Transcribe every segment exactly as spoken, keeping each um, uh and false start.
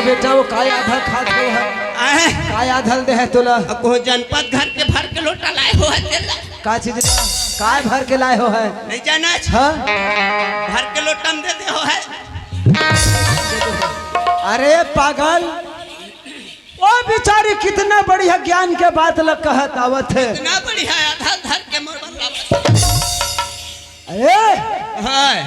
बेटा, वो काय आधा खात हो है? आए? काय आधा दे है तोला? अब वो जनपद घर के भर के लोटा लाए हो है तेला। का चीज ला? काय भर के लाए हो है? नहीं जाना? हाँ? भर के लोटा में दे दे हो है। अरे पागल, वो बिचारी कितना बढ़िया ज्ञान के बात ल कहत आवत है। इतना बढ़िया आधा धर के मोर बल्ला। ए, हाय।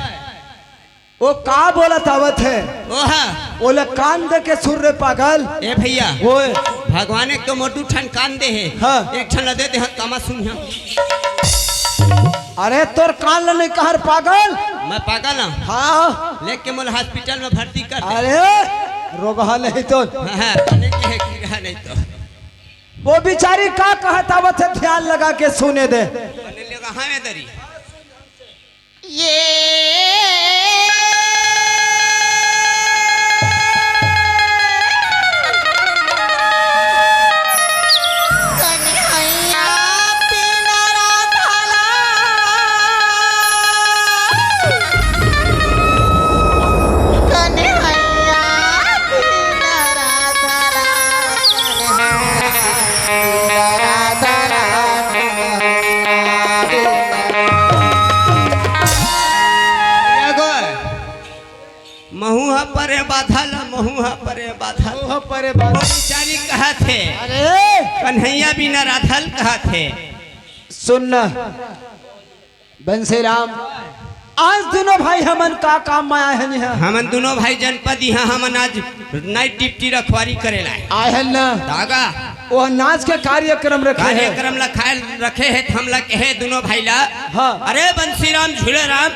वो का बोलत आवत है? ओहा। ओला कान दे के सुन रे पागल। ए भैया, ओए। भगवान एक तो मोटू ठन कान दे है। हाँ। एक ठन ला दे दे, हाँ, तमा सुन, हाँ। अरे तोर कान ल नहीं कहर पागल। मैं पागल हूँ। हाँ। लेके मोला हॉस्पिटल में भर्ती कर दे। अरे रोगहा नहीं तो। हाँ, हाँ, नहीं कहे कि रहा नहीं तो। वो बिचारी का कहत आवत है, ध्यान लगा के सुने दे। मैंने ले रहा है दरी। ये कन्हैया बिना राधा ला, कन्हैया बिना राधा ला, कन्हैया बिना राधा ला, कन्हैया बिना। एगो महू ह परे बाधा ला, महू ह परे बाधा ला। महू ह परे बाधा। वो बिचारी कहत हे, अरे! कन्हैया बिना राधा ल कहत हे। सुन न, बंसीराम, आज दुनों भाई हमन का काम में आए हन इहाँ? हमन दुनों भाई जनपद इहाँ हमन आज नाइट ड्यूटी रखवारी करे ला आए हन ना। धागा। वो नाच के कार्यक्रम रखे हे। कार्यक्रम रखाए रखे हे, त हमला कहे दुनों भाई ला, हाँ। अरे बंसीराम, झूलेराम,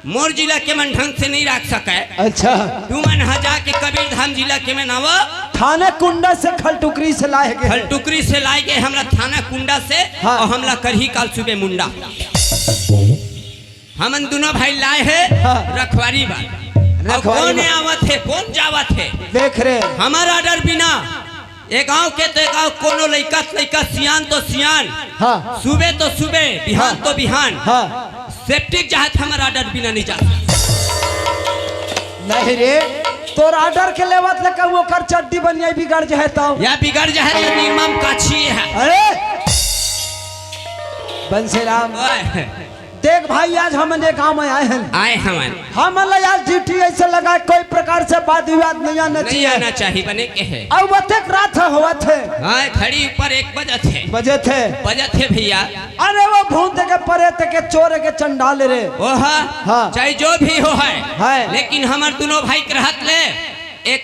मोर जिला के मन ढंग से नहीं राख सके। अच्छा। तुमन ह जाके कबीरधाम जिला के में नावा। थाना कुंडा से खलटुकरी से लाए गए। खलटुकरी से लाए गए हमला थाना कुंडा से, हाँ। और हमला करही काल सुबह मुंडा। हमन दुनों भाई लाए हे, हाँ। रखवारी बार। और रखवारी कौन बार। आवत हे, कौन जावत हे? देख रे। हमर order बिना ए गांव के तो ए गांव कोनो लइका त लइका, सियान तो सियान, हाँ। सुबह तो सुबह, बिहान हाँ। तो बिहान। हाँ। सेप्टिक जहाज हमर order बिना नहीं जा। नहीं रे, तोर order के लेवत ले कहूँ ओकर चड्डी बनिया बिगड़ जाए तो। या बिगड़ जाए तो निर्मम काछी है। अरे बंसीराम, ओए। देख भाई, आज हमन ये गांव में आए हन। आए हमन। हमन ला आज ड्यूटी ऐसे लगा, कोई प्रकार से वाद विवाद नहीं आना नहीं चाहिए। आना चाहिए, बने के है। अउ वतेक रात ह होवत हे। हाँ, घड़ी ऊपर एक बजत हे। बजत हे। बजत हे भैया। अरे वो भूत के, प्रेत के, चोर के, चंडाल रे। ओ हाँ। हाँ। चाहे जो भी हो है। है। लेकिन हमर दुनों भाई के रहत ले एक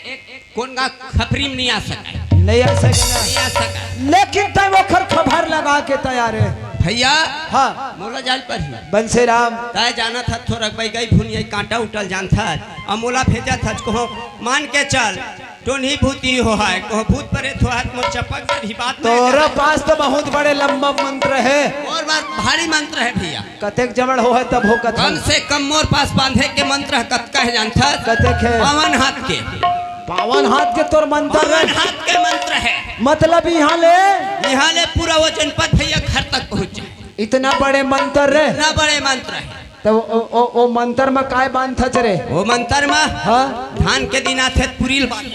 कोन गा खपरी में नहीं आ सका। नहीं आ सके ना। नहीं आ सका। लेकिन तय ओखर खबर लगा के तैयार है। भैया, हाँ। मोला जाल पर ही। बंसीराम। तय जाना था थोरक भाई गई भुनिया कांटा उटल जान था। अब मोला भेजा था कहो मान के चल। टोनी भूती हो है, कहो भूत प्रेत हो है, मोर चपक दे ही बात नहीं तोरा जाने। पास तो बहुत बड़े लंबा मंत्र है। और बात भारी मंत्र है भैया। कतेक जबड़ हो है तब हो कथन। कम से कम मोर पास बांधे के मंत्र ह कतका हे जानथस? कतेक हे? पावन हाथ के। पावन हाथ के तोर मंत्र पावन हे? हाथ के मंत्र हे। मतलब इहाँ ले? इहाँ ले पूरा वो जनपद भैया घर तक पहुँच जाए। इतना बड़े मंत्र रे? इतना बड़े मंत्र हे। तो ओ, ओ, ओ मंत्र में काय बांधथच रे? वो मंत्र में हाँ? धान के दिन आथे त पुरील बांध।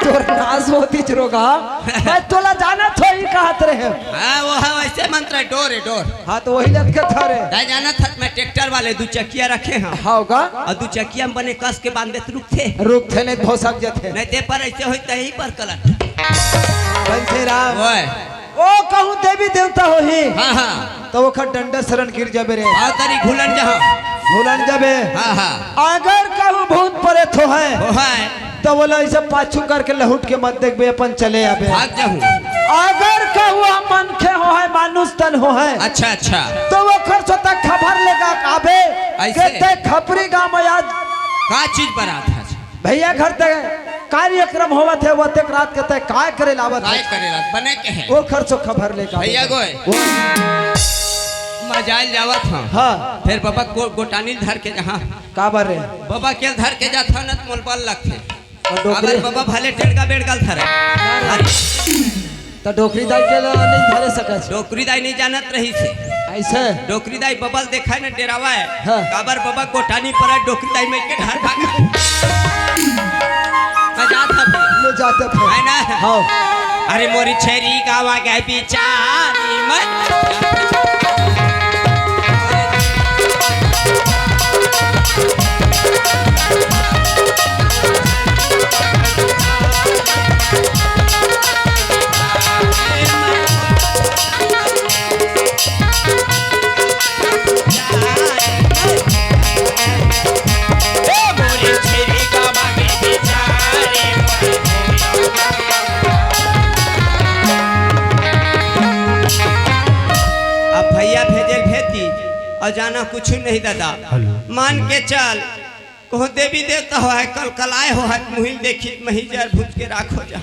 तोर नास होतीच रोगहा। मैं तोला जानत हो ही कहत रहे। हाँ, वो है वैसे मंत्र हे, डोर हे, डोर। हाँ, तो वही लटके था रे। तय जानत हस, मैं ट्रैक्टर वाले दू चकिया रखे हँव। हाँ, होगा। अउ दू चकिया में बने कस के बांध दे त रुकथे। रुकथे नहीं, भोसक जथे। नहीं ते पर ऐसे होई, तही पर कलट। बंसीराम। ओए। ओ कहूँ देवी देवता होही। हाँ, हाँ। तो ओखर डंडा शरण गिर जाबे रे। हाँ, तरी घुलन जहाँ। घुलन जाबे। हाँ, हाँ। अगर कहूँ भूत प्रेत हो है। हो है। तो बोला, "ऐसे पाछू करके लहुट के मत देखबे, अपन चले आबे।" भाग जाहूँ। अगर कहूँ हम मनखे हो है, मानुष तन हो है, अच्छा, अच्छा। तो वो खर्च होता खबर लेगा आबे, ऐसे? कहते खपरी गाँव में आज का चीज बरात है? भैया घर ते कार्यक्रम होवत हे, वो तक रात के तय काय करे लावत हे? काय करे लावत? बने के हे? वो खर्च खबर लेगा आबे। भैया गोय। वो मजाल जावत हाँ। हाँ। फिर बाबा को गोटानी धर के जहाँ काबर रे? बाबा के धर के जाथन त मोल बल लगथे। अउ डोकरी काबर बाबा भले टेड़गा बेड़गा ल धरे। अरे। त डोकरी दाई के ल नहीं धरे सकत। डोकरी दाई नहीं जानत रहिस हे। ऐसे? डोकरी दाई बाबा ल देखाय न डेरावय। हाँ। काबर बाबा कोटानी पर डोकरी दाई में के घर भागा। हो। अरे मोरी छेरी गावा गए बिचारी मत। अब भैया भेजल भेजी और जाना कुछ नहीं दादा। हेलो। मान के चल, कहो देवी देवता हो है, कल कल आए हो है, मुहिल देखी मही जर भूत के राख हो जा।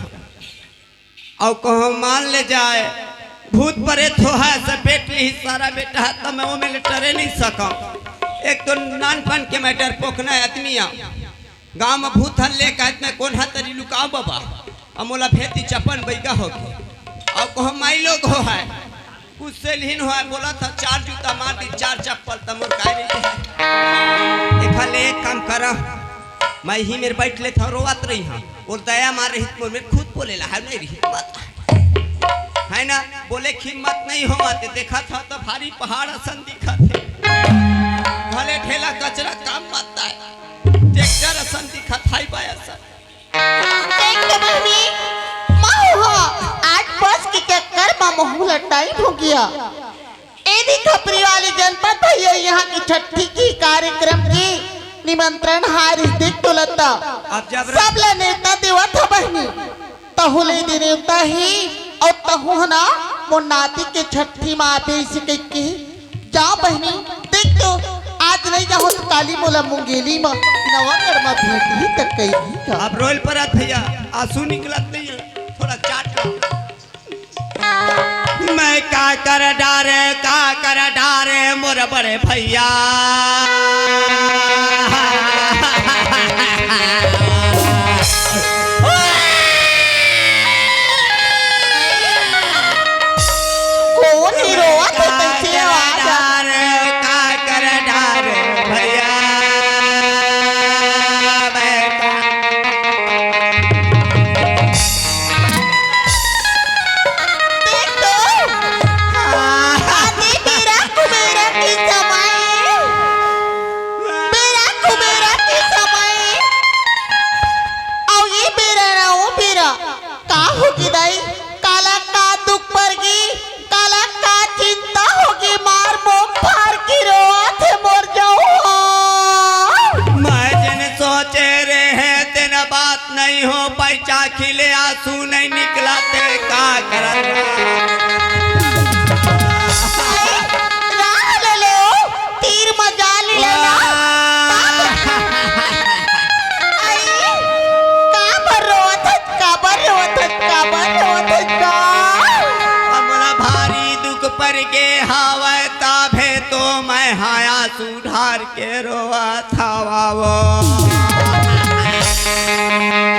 और कहो मान ले जाए, भूत प्रेत हो है, सपेट ली सारा बेटा है, तब मैं वो में ले टरे नहीं सकम। एक तो नानपन के मैटर पोकना आदमी आ, गांव में भूत हल्ले कहत में कोन हा तरी लुकाओ बाबा, अब मोला भेती चपन बैगा हो के। अब कहो माई लोग हो है, कुछ से लीन हो है, बोला था चार जूता मार दी, चार चप्पल त मोर काय नहीं है। देखा ले एक काम करा, मैं ही मेरे बैठ ले था रोवत रही हाँ, और दया मार रही मोर में खुद बोले ला है नहीं रही बात। है ना, बोले हिम्मत नहीं हो आते, देखा था तो भारी पहाड़ असन दिखा थे। भले ढेला कचरा काम मत आए, ट्रैक्टर असन दिखा था ही बाय असन। देख तो बहनी, महू ह आठ बस के चक्कर म महू ल टाइट हो गया। ए देखा प्रिय वाले जनपद भैया, यहाँ की छठी की कार्यक्रम की निमंत्रण हारिस देख तो लता। अब जब सब ल नेवता देवत ह बहनी, तहू ले दे नेवता ही और तहू ह ना मोर नाती के छठी म आबे इसे कह के। जा बहिनी, देख तो, आज नहीं जाहो तो काली मोला मुंगेली म नवागढ़ म भेंट ही तक कही का। अब रोल पर आत भैया, आंसू निकलत नहीं है, थोड़ा चाट लो। मैं का कर डारे, का कर डारे मोर बड़े भैया। कोन ही रोवत हे तइसे आवाज? डार, का कर डार भैया, मैं का देख तो, आदि बेरा कुबेरा के समय, बेरा कुबेरा के समय, अउ ये बेरा ना वो बेरा, का होगे दाई? काला का दुख परगे, काला का चिंता होगे, मार मोम फार के रोवत हे मोर जऊन। मैं जेन सोचे रेहे तेन बात नहीं हो पाइस, आँखी ले आंसू नहीं निकलत हे, का करत? राह ले लो, तीर म जा ले ना। अरे, काबर रोवत हस, काबर रोवत हस, काबर रोवत हस का? हमला भारी दुख परगे हावय, ताभे तो मैं हा आंसू ढार के रोवत हावव।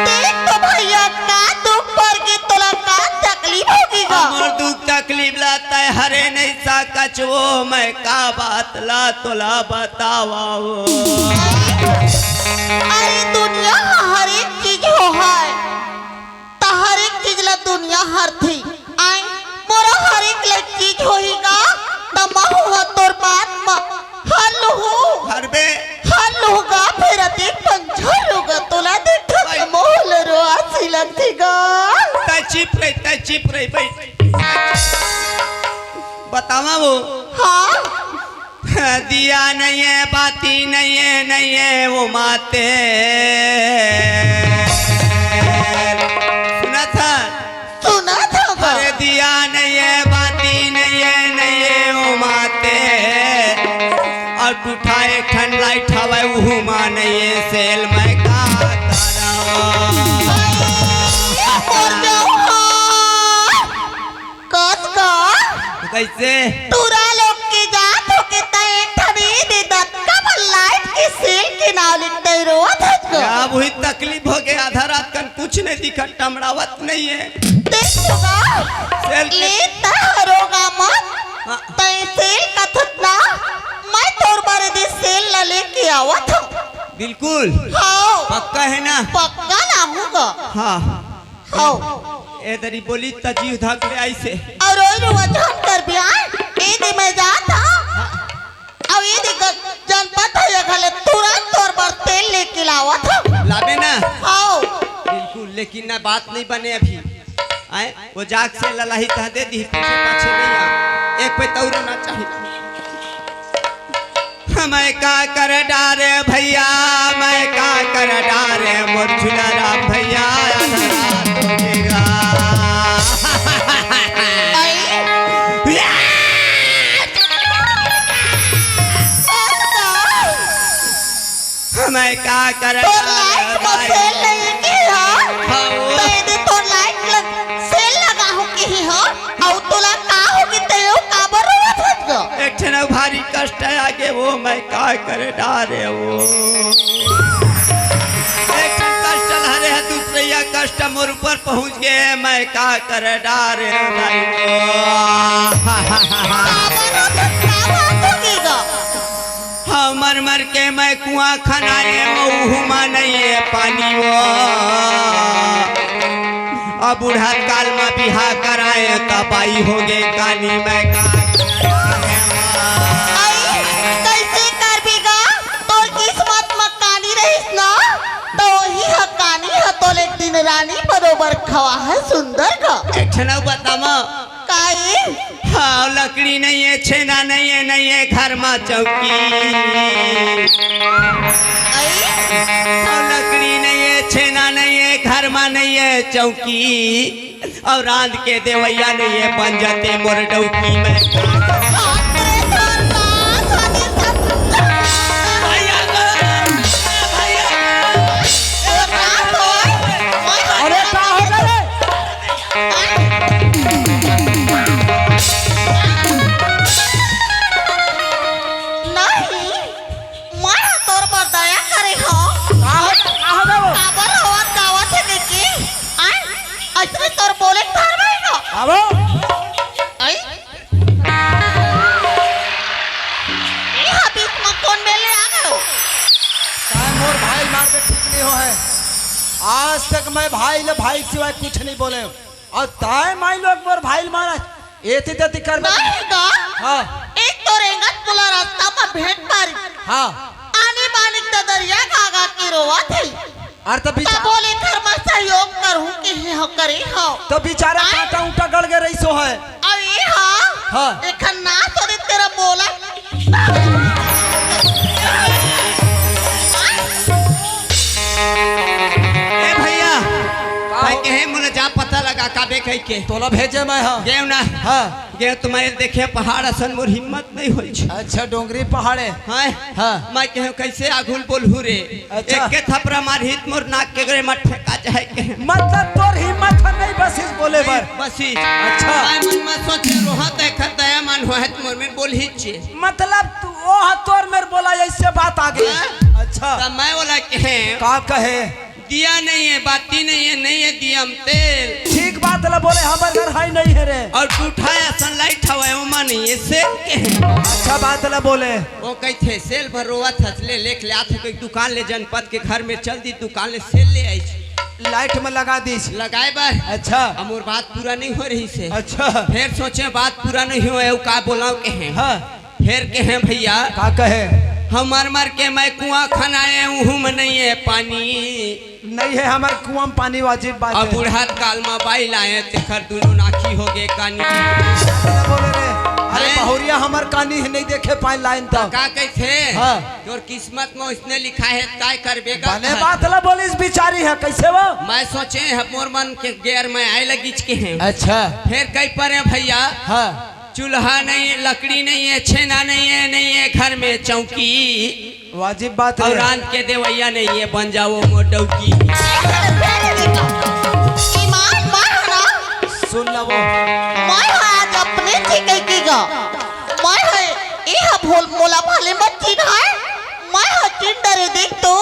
देख तो भैया, का दुख परगे तोला, का तकलीफ होगे गा? हमर दुख तकलीफ ला तय हरे नहीं सकच वो, मैं का बात ला तोला बतावव। अरे दुनिया ह हर एक चीज हो है, त हर एक चीज ला दुनिया हरथे। आय, मोरा हर एक ले चीज होही गा, त महू ह तोर बात म हर लुहू। हरबे। हर लुहू गा, फेर अतेक पंझर लुहू गा, तोला देख भाई। मोह ल रोआसी लगथे गा। तय चुप रही, तय चुप रही, बैठ। बतावा वो। हाँ। दिया नहीं है, बाती नहीं है, नहीं है वो माते। सुना था? सुना था का? अरे दिया नहीं है, बाती नहीं है, नहीं है वो माते। और टूठा एक ठन लाइट हवय, उहू मा नहीं है सेल, मैं का करा? मर जाओ हाँ। कस का? कैसे? टूरा लोग के जात हो के तय एक ठन ई दे दतका बर लाइट के सेल के नाव लिख दे रोवत हस का? अब वही तकलीफ होगे, आधा रात कन कुछ नहीं दिखत, टमड़ावत नहीं है। देख तो का? सेल के ले त हरोगा मत, हाँ। तय सेल कथत ना, मैं तोर बर ए दे सेल ला लेके आवत हूँ। बिल्कुल। हाँ। पक्का है ना? पक्का ना होगा। हाँ। हाँ। ए दरी बोली त जीव धक ले आइसे। अउ रोई रुआ झन कर बियान, ए दे मैं जात हंव। अउ ए दे ग-, जनपत हे, ये घले तुरंत तोर बर तेल लेके लावत हंव। लाबे ना? हव। बिल्कुल, लेकिन ना बात नहीं बने अभी। आए, वो जाग से ललाही तह दे दी, पीछे पाछे नहीं आ। एक पे तौरो ना चाहिए। मैं का कर डारे भैया, मैं का कर डारे मोर झूला राम भैया, आधा रात हो गेगा। आई? मैं का कर तोर डारे लाइट म भाई। सेल नहीं के हा? हाँ। तो ये दे तोर लाइट लग, सेल लगाहूं के ही हा? अउ तोला का होगे, तें काबर रोवत हस ग? एक ठन अउ भारी कष्ट आगे, वो मैं का कर डारे वो। एक ठन कष्ट लहरे हे, दूसरइया कष्ट मोर ऊपर पहुंच गे, मैं का कर डारे भाई वो। काबर रोवत हस, का बात होगे ग? हाँ, मर मर के मैं कुआं खनाए, वो उहू मा नहीं है पानी वो। अब बूढ़ा काल मा बिहा कराए, तबाही होगे कानी मैं का। आई, कइसे करबे गा? तोर किस्मत मा कानी रहिस ना, त ओही ह कानी ह तोला एक दिन रानी बरोबर खवा है सुंदर गा। एक ठन अउ बता मा। काई? हाँ, लकड़ी नहीं है, छेना नहीं है, नहीं है घर मा चौकी। आई? हाँ, लकड़ी नहीं है, छेना नहीं है, घर मा नहीं है चौकी। अउ रांध के देवइया नहीं है, बन जाते मोर डौकी में। बाप रे, तोर बाप हगे सब। भैया को, भैया को। अरे का हो गे रे? नहीं, मैं ह तोर बर दया करे हंव। का हो, का हो गे वो? काबर रोवत गावत हे देखी? आय, अइसने तोर बोले धरबे न। आबो। आय? ए हा बीच म कोन मेर ले आ गे? काय मोर भाई मार के ठीक नहीं हो है। आज तक मैं भाई ले भाई के सिवाय कुछ नहीं बोले। अउ ताय माई लोग मोर भाई ल मारस, एती तेती करबे। नहीं गा। हाँ। एक तो रेंगत मोला रास्ता म भेंट मारिस। हाँ। आनी बानी ददरिया गा गा के रोवत हे। अरे त बिचा- त बोले घर म सहयोग करहूं के हे हो करे हो। त बिचारा आय? कांटा उंटा गड़ गे रहिस होही। अउ ए हा? हाँ। एखर नास हो दे तेरा बोला। ए भैया, का भाई हो? कहे मोला जा पता लगा काबे कहि के। तोला भेजे मैं, हाँ। गेंव ना। हाँ। गेंव तुम्हारे देखे पहाड़ असन मोर हिम्मत नहीं होइस। अच्छा, डोंगरी पहाड़ हे। हाँ। हाँ। मैं कहेंव कइसे आघू ल बोलहूं रे। अच्छा। एक के थपरा मारही त मोर नाक के गरे म ठेका जाए के। मतलब तोर हिम्मत ह नहीं बसिस बोले बर। बसिस। अच्छा। मैं मन म सोचे रोहा त एखर दया मन होहे त मोर मेर बोलही चे। मतलब तू, ओ ह तोर मेर बोला, अइसे बात आ गे। हाँ? अच्छा। त मैं ओला कहेंव। का कहे? दिया नहीं है, बाती नहीं है, नहीं है दिया म तेल। ठीक बात ला बोले, हमर घर हे नहीं हे रे। अउ टूठा असन लाइट हवय, ओमा नहीं है सेल के हे। अच्छा बात ला बोले। ओ कहिथे, सेल भर रोवत हस, ले, लेके ले आत हंव, कोई दुकान ले, जनपत के घर में चल दिस, दुकान ले सेल ले आइस। लाइट में लगा दिस। लगाए बर। अच्छा। अब मोर बात पूरा नहीं हो रहिस हे। अच्छा। फेर सोचेंव बात पूरा नहीं होय, अउ का बोलंव के हे। हाँ। फेर कहेंव भैया। का कहे? हमर मर के मैं कुआं खनाए, उहू म नहीं है पानी। नहीं है हमर कुआं म पानी, वाजिब बात अब हे। बुढ़त काल म बाई लाए, तेखर दुनों नाखी हो गे कानी। का बोले रे? अरे हैं? बहुरिया हमर कानी हे, नहीं देखे पाए लाइन त। का कहिथे? हाँ। तोर किस्मत म ओइसने लिखा हे, काय करबे गा बने घर? बात ला बोलिस बिचारी ह, कइसे वो? मैं सोचेंव, मोर मन के गेर में आए लगिच के हे। अच्छा। फेर कहि परेंव भैया। हाँ। चूल्हा नहीं है, लकड़ी नहीं है, छेना नहीं है, नहीं है घर में चौकी। वाजिब बात अउ हे। रांध के देवइया नहीं है, बन जावो मोर डौकी। ईमान मार ना। सुन ला वो। मैं आज अपने से कहि के गा। मैं ह, ए ह भोल मोला भले मत चिन्हाय। मैं ह चिन्ह डरेंव देख तो।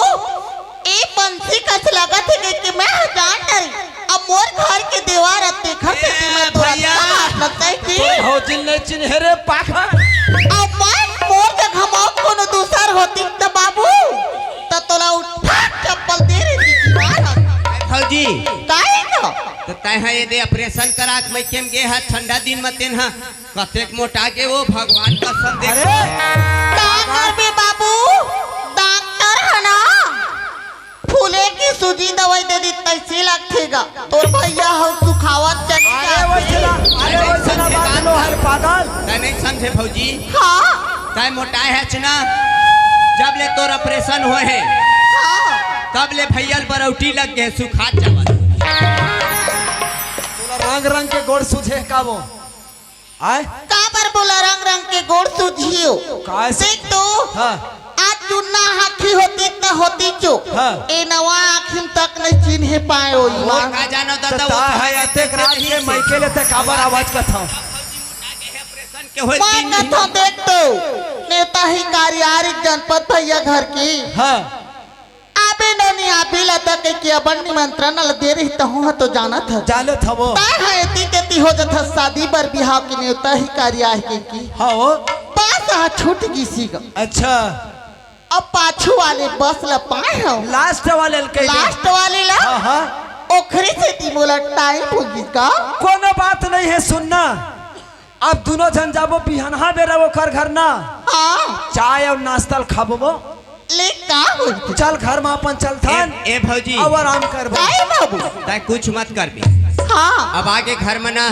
ए बंसी कस लगत हे कि मैं ह जान डरेंव। अब मोर घर के देवार ह तेखर से ए, मैं तोर भैया। अच्छा बात लगता है कि तोर भौजी ल नहीं चिन्हे रे पाखा। अब मैं मोर जगह म कोनो दूसर होतिस त बाबू, त तोला उठा चप्पल दे रहितिस दीवार ह। भौजी। काहे न? त तैं ह एदे operation करा के मइके म गे हस, ठंडा दिन म तेन ह कतेक मोटा गे ओ भगवान कसम दे। अरे! का करबे बाबू, डॉक्टर ह ना, फूले के सूजी दवाई दे दी तइसे लगथे गा। तोर भइया ह सुखावत चले अरे जाथे। वइसना, अरे वइसना बात नो हर पागल। तैं नइ समझे भौजी। हाँ। तैं मोटाए हच ना, जब ले तोर operation होए हे, हाँ। तब ले भइया ल बरौटी लग गे, सुखात जावत। तोला रंग रंग के गोड़ सूझे का वो? आय? काबर बोला रंग रंग के गोड़ सूझियो? काय से? देख तो, हाँ। आज चुन्ना आँखी होतिस त होतिस ओ। हाँ। ए नवा आँखी म तक नइ चिन्हे पाए ओ वो इमा। का जानो त दादा, ता वो है अतेक रात के मइके ले ते काबर आवाज करथव? के होय मैं दिन कथों देख तो, नेवता ही कार्यारी जनपद भइया घर के। हाँ। आबे नोनी आबे ला त कहिके अपन निमंत्रण ल दे रही तहूँ ह तो जानत हस। जानत हवो। तैं ह एती तेती हो जथस शादी बर बिहाव के नेवता ही कार्य आहे कहिके। हाँ हो। बस ह छूट गिस गा। अच्छा। अब पाछू वाले बस ल पाए हव। Last वाले ल कहिके। Last वाले ला? हाँ, हाँ। ओखरे सेती मोला time हो गिस गा। कोनो बात नइ हे, सुन ना। अब दूनों झन जाबो बिहनहा बेरा ओखर घर ना। हाँ। चाय अउ नाश्ता ल खाबो वो। ले का होही? चल घर म अपन चलथन। ए, ए भौजी। अउ आराम करबो। काय बाबू? तैं कुछ मत करबे। हाँ। अब आगे घर म ना,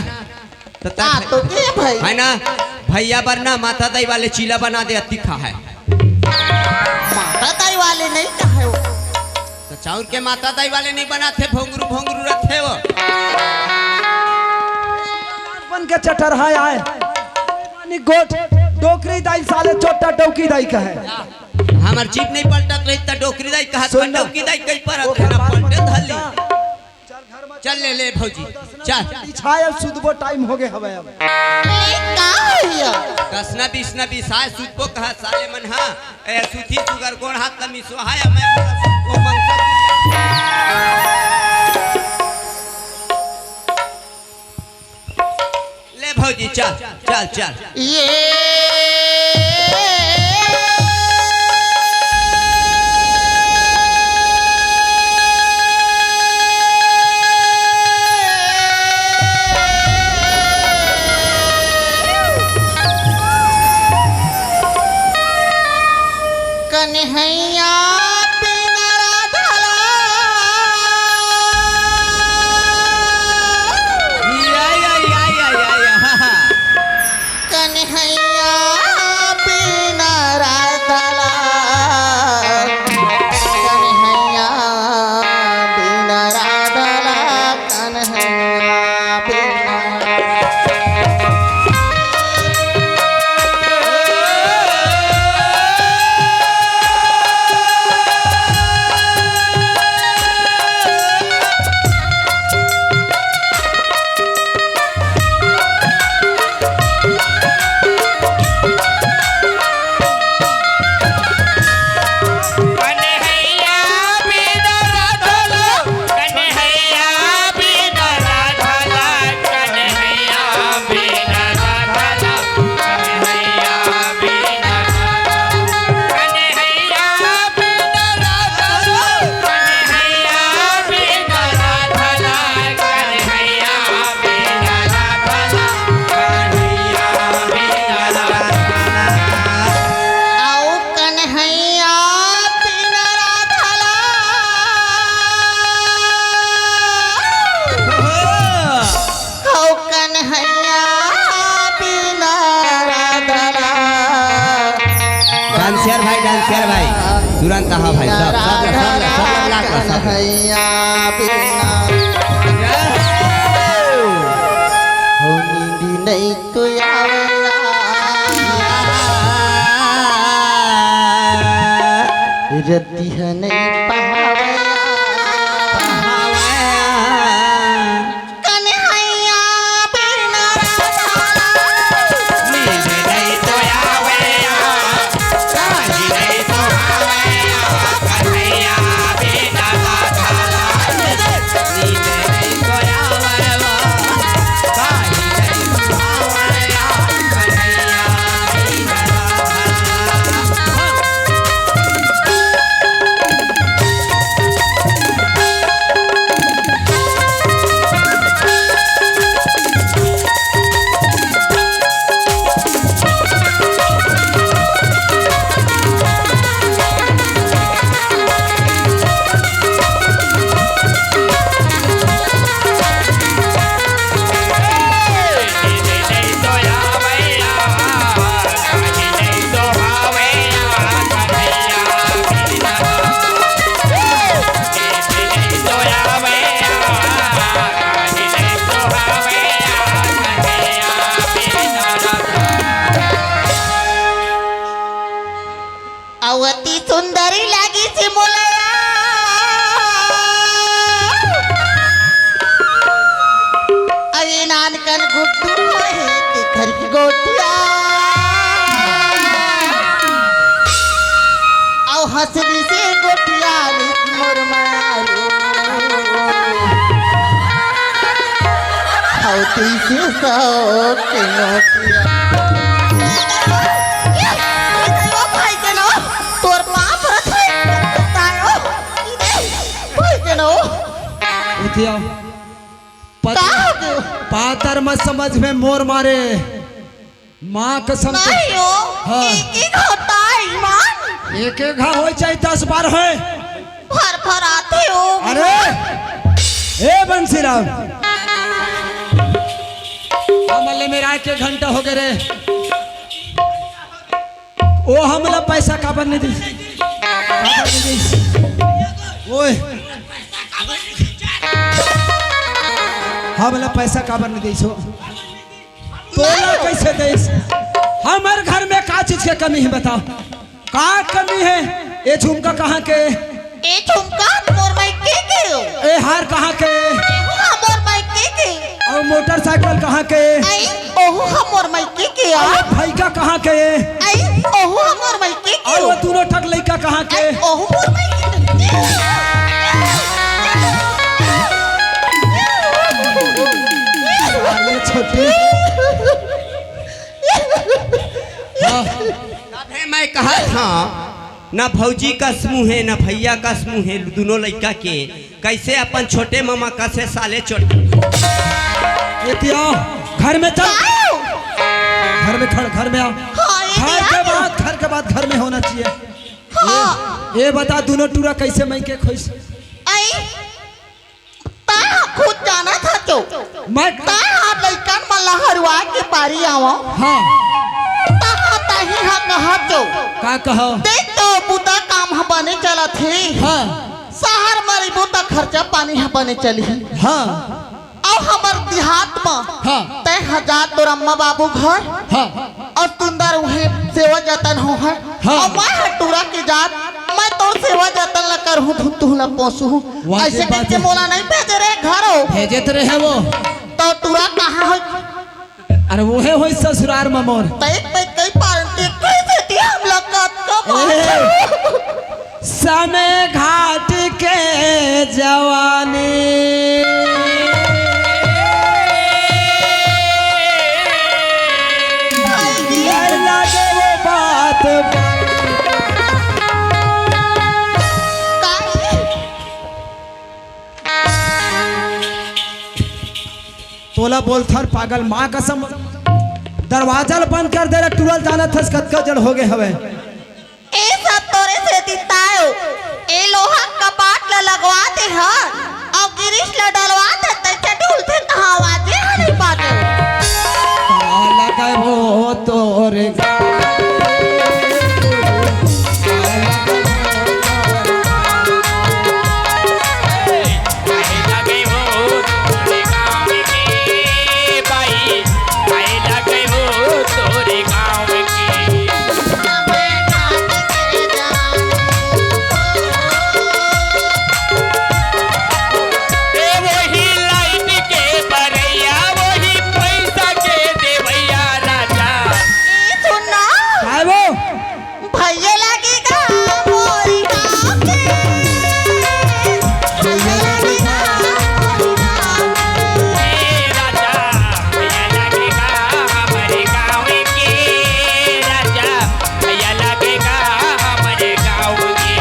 त तैं हाँ, तो के भाई? है ना, भइया बर ना माता दाई वाले चीला बना दे, अत्ती खाहय। माता दाई वाले नइ खाहय वो। त चाउर के माता दाई वाले नइ बनाथे, भोंगरू भोंगरू रथे वो। बन के चटरहा आय। पानी गोठ, डोकरी दाई साले चोट्टा डौकी दाई कहय। हमर जीभ नइ पलटत रही त डोकरी दाई कहत सुन ना। डौकी दाई कहि परत ओखर हे ना, बात मत पलटे कर। धली। चल ले, ले भौजी, चल। बिछाय अब सुतबो, time होगे हवय अब। ए, का होइया? कसना बिसना बिसाय सुतबो कहा साले मन हा। ए, सुती सुगर गोड़ हाथ ल मिसवाय, मैं ओ मंगता। ले भौजी, चल, चल, चल। ये कन्हैया बिना राधा ला। या, या, या। कन्हैया बिना राधा ला, कन्हैया बिना राधा ला, कन्हैया बिना। अउ कन्हैया बिना राधा ला। अउ कन्हैया बिना राधा ला। Dancer भाई, dancer भाई, तुरंत आहा भाई, सब, सब, सब, सब, सब, सब, सब, सब। कन्हैया बिना। जय हो। हो नींद नहीं तो आवेला। रतिहा नहीं पहावेला। कन्हैया बिना राधा। नींद नहीं तो आवेला। से गोठियाली मोर मारो। हौती से सौ के नोटिया। ओ भाई के नो, तोर बाप रथे। तायो। भाई के नो। उठिया। पत-, का हो गयो? पातर मत समझ में मोर मारे। माँ कसम से। नहीं हो। हाँ। एक ही होता है ईमान। एक एक घा होय चाहे दस बार होय। भर भर आते हो। अरे, ए बंसीराम। हमले मेरा एक एक घंटा हो गए रे। ओ हमला पैसा काबर नहीं दी? काबर नहीं दी? ओए। हमला पैसा काबर नहीं दी सो? तोला कैसे देस? हमर घर में का चीज के कमी है, बता। का कमी है? ए झुमका कहाँ के? ए झुमका मोर मायके के। ए हार कहाँ के? ओहू हा मोर मायके के। अउ मोटरसाइकिल कहाँ के? आई, ओहू हा मोर मायके के। अउ फइका कहाँ के? आई, ओहू हा मोर मायके के। अउ दोनों ठक लइका कहाँ के? आई, ओहू मोर मायके के। अरे छोटी। हाँ। तभे मैं कहा था, ना भौजी कस मुँह हे, ना भैया कस मुँह हे, दोनों लइका के कैसे अपन छोटे मामा कसे साले चोट। एतिया, घर में चल। घर में खड़, घर में आ। हाँ, ये घर के बात, घर के बात घर में होना चाहिए। हाँ। ये, ये बता, दोनों टूरा कैसे मायके खुश? आई। तैं खुद जानत हचो। मैं तैं हा लइकन मन ला हरवाए के पारी आवव। हाँ। तहाँ तहीं हा कहचो। का कहो? देख तो बुता काम ह बने चलत हे। हाँ। सहर म रहिबो त खर्चा पानी ह बने चलही। हाँ। अउ हमर देहात म हाँ। तैं हा जा तोर अम्मा बाबू घर। हाँ। अउ तुंदर उहें सेवा जतन होहय। हाँ। अउ मैं ह टूरा के जात, मैं तोर सेवा जतन ल करहूँ, तू तुहला पोसहूँ। वाह, अइसे ये बात कहिके है। मोला नहीं भेजे रे घरो। भेजे तो रहे वो। तो टूरा कहाँ होय? अरे वो है होय ससुरार म मोर। तैं, तैं कई पारंती कैसे थी हम लोग का, का ए। बात? समय घाट के जवानी। लड़ लागे वो बात। तोला बोलथन पागल, माँ कसम, दरवाजा ल बंद कर दे रे, टूरा ल जानत हस कतका जड़ हो गए हवे। ए सब तोरे सेती तायो, ए लोहा कपाट ल लगवा दे हन, अउ गिरिस ल डलवा दे, तइसे ढुलथे तहाँ आवाजे ह नइ बाजे। काला कहो तोरे गाँव। काहे लगे हो तोरे गाँव के बाई, काहे लगे हो तोरे गाँव के। ए वही लाइन के बरैया, वही पैसा के देवैया राजा। ई सुन ना। काय वो? भैया लगेगा मोरी गाँव के। भैया लगेगा मोरी गाँव के। ए राजा, भैया लगेगा हमरे गाँव के। राजा, भैया लगेगा हमरे गाँव के।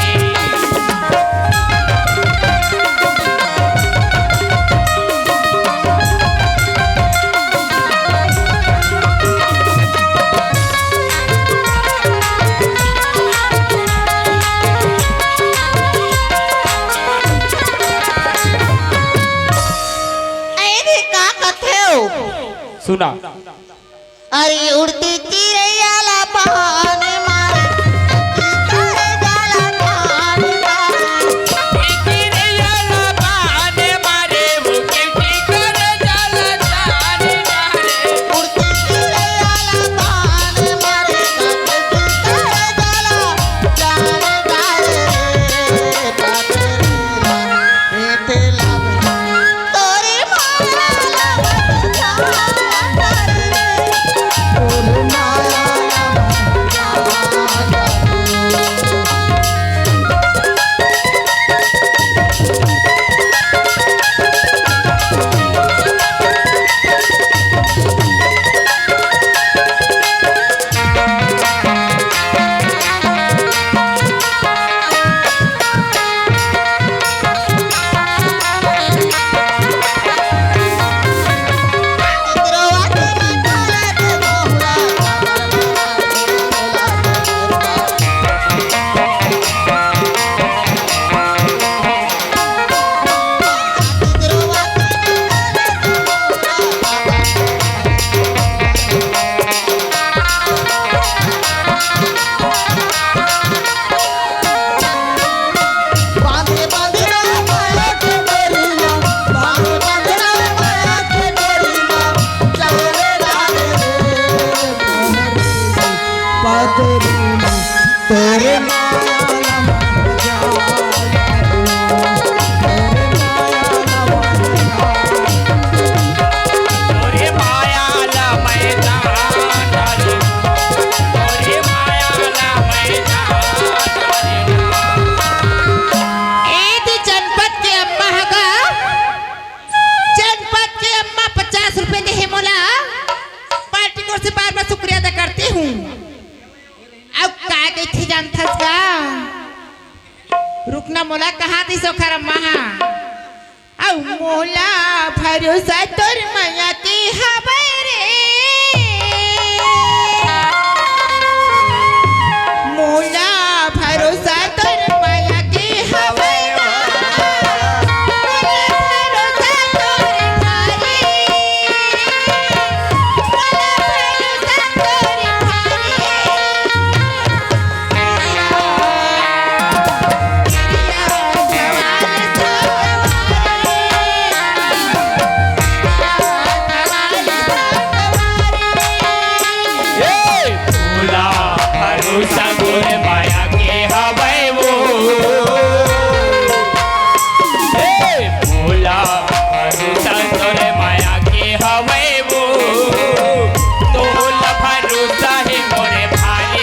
अरे, का कथे हो? सुना। अरे उड़ती चिरैया ला पानी मारे, उड़ती चिरैया ला पानी मारे। उड़ती चिरैया ला पानी मारे, वो उड़ती चिरैया ला पानी मारे। उड़ती चिरैया ला पानी मारे, उड़ती चिरैया ला पानी मारे। जानथस का? रुकना, मोला कहाँ दिस ओखर अम्मा हा। अउ मोला भरोसा तोर मया के हवय रे। मोला भरोसा तोर मया के हवय ना। मोला भरोसा तोर भारी। मोला भरोसा तोर भारी। ए, मोला भरोसा तोर मया के हवय वो। ए, मोला भरोसा तोर मया के हवय वो। तोला भरोसा हे मोरे भाई।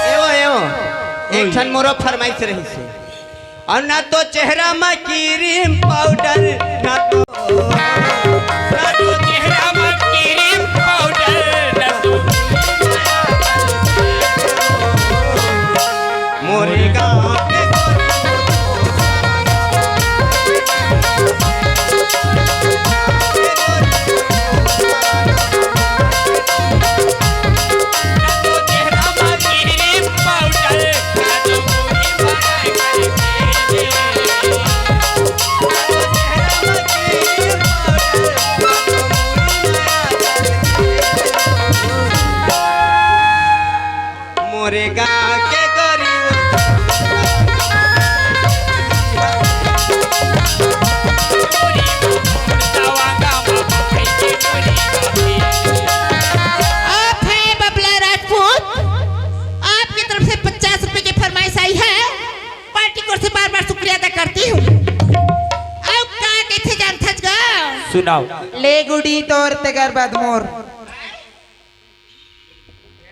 एवो, एवो, एक ठन मोरो फरमाइश रहिस हे। अउ ना तो चेहरा म क्रीम पाउडर, ना तो, ना तो चेहरा म क्रीम पाउडर, ना तो मोरे गाँव के मोरे गाँव के गरीब। आप हैं बबला राजपूत, आपकी तरफ से पचास रुपए की फरमाइश आई है। पार्टी को से बार बार शुक्रिया अदा करती हूँ। अब का कथे जानथस गा? सुनाओ। ले गुड़ी तोर तेकर बाद मोर।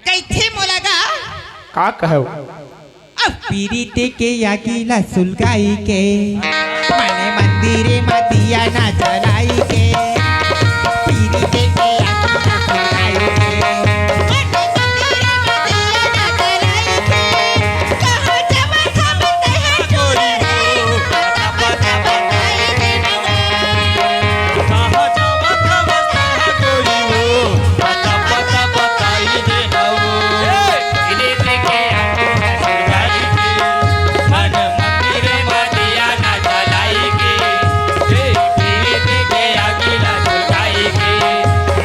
कइथे मोला गा? का कहव? अब पीरित के आगी ला सुलगाई के, माने मंदिर म दिया ना जलाई के। पीरित के आगी ला सुलगाई के,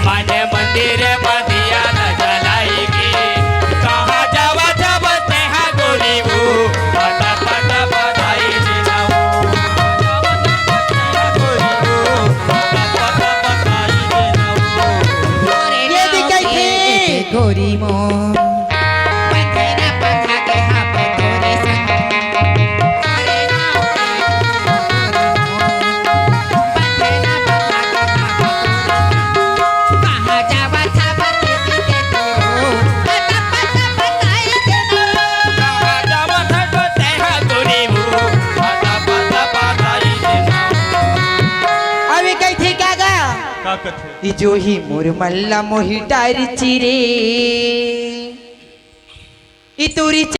माने मंदिर म दिया ना जलाई के। कहाँ जावत हव तेहा छोड़ रे, पता पता बताई दे ना। ये भी कइथे गोरी मोर। अभी कइथे का गा? का कथे? ई जो ही मोर मन ला मोही डार चिरे। ई तुरी